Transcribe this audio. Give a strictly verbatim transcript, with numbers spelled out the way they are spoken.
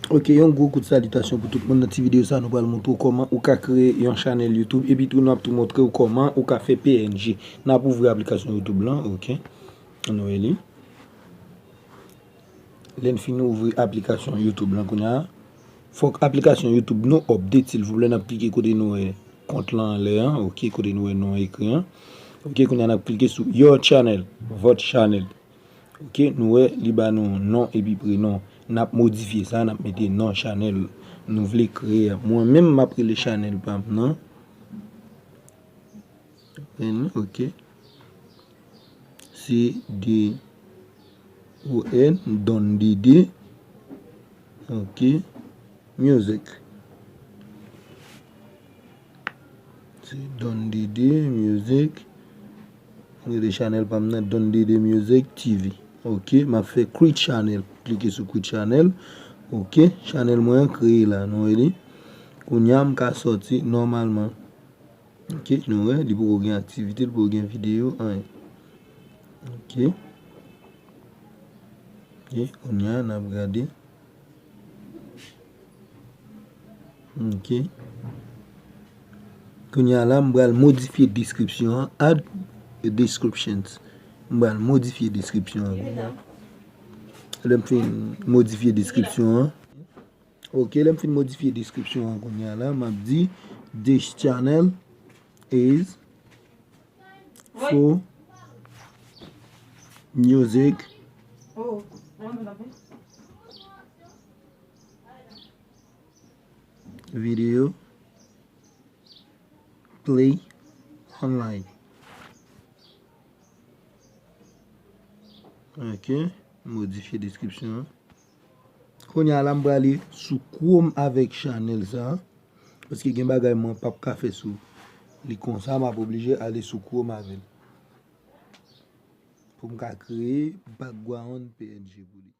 Ok, yon gwo kout salitasyon pou tout moun. Nan ti videyo sa, nou pral montre w kòman ou ka kreye yon chanèl YouTube. Epi tou, n ap tou montre w kòman ou ka fè P N G. N ap ouvri aplikasyon YouTube lan, ok. Nou wè li. Lè n fin ouvri aplikasyon YouTube lan kounye a, fòk aplikasyon YouTube nou update, silvouplè. N ap klike kote nou wè kont lan anlè an, ok, kote nou wè non ekri an. Ok, kounye a n ap klike sou Your Channel, Votre Channel. Ok, nou wè li ba nou non epi prenon. N ap modifye sa, n ap mete non chanèl nou vle kreye a. Mwen menm, m ap rele chanèl pa m nan. N, ok. C D O N, Don Dede. Ok. Music. Se Don Dede Music. Rele chanèl pa m nan Don Dede Music T V. Ok, m ap fè create channel. Klike sou create channel. Ok, chanèl mwen an kreye la. Nou wè li. Kounye a m ka sòti nòmalman. Ok, nou wè, li poko gen aktivite, li poko gen videyo, anyen. Ok. Ok, kounye a n ap gade. Ok. Kounye a la, m pral modifye deskripsyon an. Add descriptions. M pral modifye deskripsyon an kounye a. Lè m fin modifye deskripsyon an. Ok, lè m fin modifye deskripsyon an kounye a la, m ap di, "This channel is for music, video, play online." Ok, modifye deskripsyon an. Kounye a la, m prale sou Chrome avèk chanèl sa a. Paske gen bagay mwen p ap ka fè sou li konsa, m ap oblije ale sou Chrome avè l. Pou m ka kreye background P N G pou li.